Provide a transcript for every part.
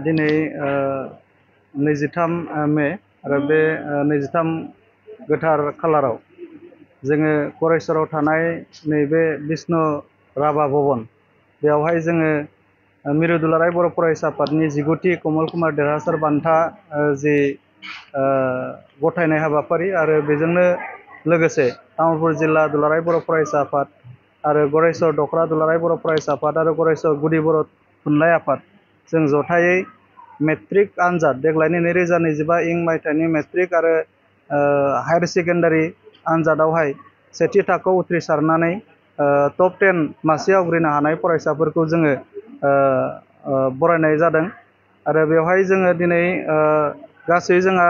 दिनै 23 मे आरो बे 23 गोथार खालाराव जोङो गरेस्वराव थानाय नैबे बिष्णु राभा भवन बेवहाय जोङो मिरु दुलाराय बर' फरायसा आफादनि 19थि कमल कुमार देरहासार बान्था जि गथायनाय हाबाफारि आरो बेजोंनो लोगोसे तामुलपुर जिल्ला दुलाराय बर' फरायसा आफाद आरो गरेस्वर दखरा दुलाराय बर' फरायसा आफाद आरो गरेस्वर गुदि बर' थुनलाइ आफाद जों जथायै मेट्रिक आनजाद देग्लायनि 2025 इं मायथाइनि मेट्रिक आरो हायर सेकेन्डारि आनजादावहाय सेथि थाखोआव उथ्रिसारनानै टप 10 मासि आवग्रिनो हानाय फरायसाफोरखौ जोङो बरायनाय जादों आरो बेवहाय जोङो दिनै गासै जोंहा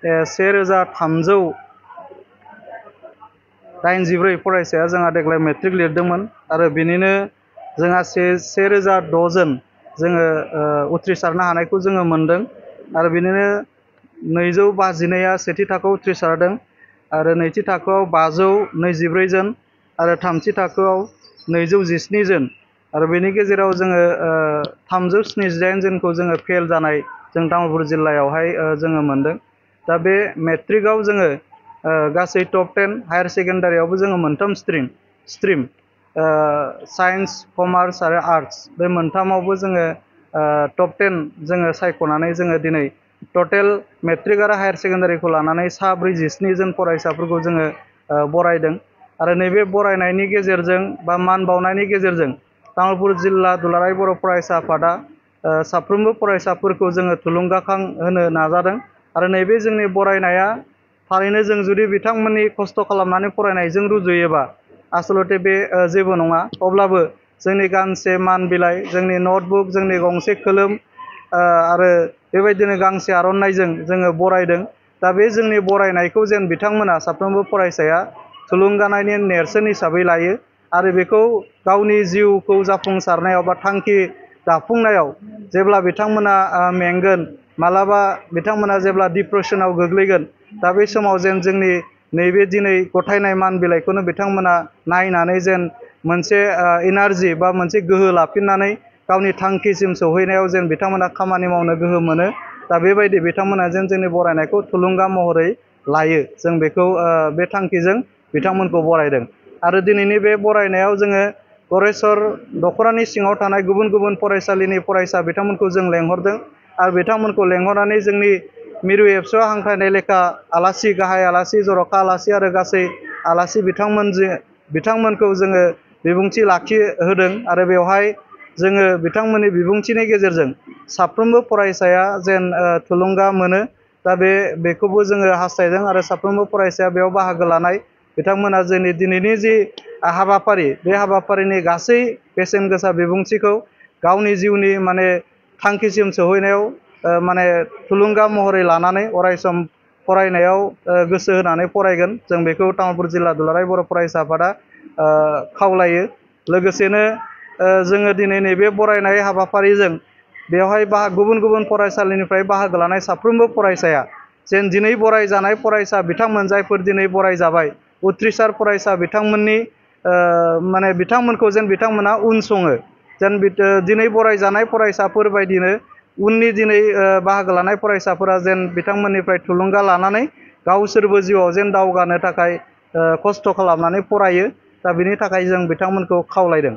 1384 फरायसाया जोंहा देग्लाय मेट्रिक लिरदोंमोन आरो बिनिनो जोंहा 1006 जन जोङो उथ्रिसारनो हानायखौ जोङो मोनदों आरो बिनिनो 252आ सेथि थाखोआव उथ्रिसारदों आरो नैथि थाखोआव 524 जन आरो थामथि थाखोआव 217 जन आरो बेनि गेजेराव जोङो 378 जनखौ जोङो फेल जानाय जों तामुलपुर जिल्लायावहाय जोङो मोनदों। दा बे मेट्रिकआव जोङो गासै टप 10 हायर सेकेन्डारियावबो जोङो मोनथाम स्ट्रिम साइन्स कमार्स आरो आर्ट्स बे मोनथामावबो जोङो टप 10 जोङो सायख'नानै जोङो दिनै टटेल मेट्रिक आरो हायर सेकेन्डारिखौ लानानै 47 जन फरायसाफोरखौ जोङो बरायदों आरो नैबे बरायनायनि गेजेरजों बा मान बावनायनि गेजेरजों तामुलपुर जिल्ला दुलाराय बर' फरायसा आफादा साफ्रोमबो फरायसाफोरखौ जोङो थुलुंगाखां होनो नाजादों आरो नैबे जोंनि बरायनाया थारैनो जों जुदि बिथांमोननि खस्थ' खालामनानै फरायनायजों रुजुयोबा आसलते बे जेबो नङा अब्लाबो जोंनि गांसे मान बिलाइ जोंनि नटबुक जोंनि गंसे खोलोम आरो बेबायदिनो गांसे आर'नाइजों जोङो बरायदों। दा बे जोंनि बरायनायखौ जेन बिथांमोना साफ्रोमबो फरायसाया थुलुंगानायनि नेरसोन हिसाबै लायो आरो बेखौ गावनि जिउखौ जाफुंसारनायाव बा थांखि दाफुंनायाव जेब्ला बिथांमोना मेंगोन मालाबा बिथांमोना जेब्ला डिप्रेसनाव गोग्लैगोन दा बे समाव जेन जोंनि नैबे दिनै गथायनाय मान बिलाइखौनो बिथांमोना नायनानै जेन मोनसे एनार्जि बा मोनसे गोहो लाफिननानै गावनि थांखिसिम सौहैनायाव जेन बिथांमोना खामानि मावनो गोहो मोनो दा बेबायदि बिथांमोना जेन जोंनि बरायनायखौ थुलुंगा महरै लायो जों बेखौ बे थांखिजों बिथांमोनखौ बरायदों आरो दिनैनि बे बरायनायाव जोङो गरेस्वर दखरानि सिङाव थानाय गुबुन गुबुन फरायसालिनि फरायसा बिथांमोनखौ जों लेंहरदों आरो बिथांमोनखौ लेंहरनानै जोंनि मिरु एबसुआव हांख्रायनाय लेखा आलासि गाहाय आलासि जर'खा आलासि आरो गासै आलासि बिथांमोनखौ जोङो बिबुंथि लाखिहोदों आरो बेवहाय जोङो बिथांमोननि बिबुंथिनि गेजेरजों साफ्रोमबो फरायसाया जेन थुलुंगा मोनो दा बेखौबो जोङो हास्थायदों आरो साफ्रोमबो फरायसाया बेयाव बाहागो लानाय बिथांमोना जोंनि दिनैनि जि हाबाफारि बे हाबाफारिनि गासै बेसेन गोसा बिबुंथिखौ गावनि जिउनि माने थांखिसिम सौहैनायाव माने थुलुंगा महरै लानानै अरायसम फरायनायाव गोसो होनानै फरायगोन जों बेखौ तामुलपुर जिल्ला दुलाराय बर' फरायसा आफादा खावलायो। लोगोसेनो जोङो दिनै नैबे बरायनाय हाबाफारिजों बेवहाय गुबुन गुबुन फरायसालिनिफ्राय बाहागो लानाय साफ्रोमबो फरायसाया जेन दिनै बरायजानाय फरायसा बिथांमोन जायफोर दिनै बरायजाबाय उथ्रिसार फरायसा बिथांमोननि माने बिथांमोनखौ जेन बिथांमोना उनसङो जेन दिनै बरायजानाय फरायसाफोर बायदिनो उननि दिनै बाहागो लानाय फरायसाफोरा जेन बिथांमोननिफ्राय थुलुंगा लानानै गावसोरबो जिउआव जेन दावगानो थाखाय खस्थ' खालामनानै फरायो दा बिनि थाखाय जों बिथांमोनखौ खावलायदों।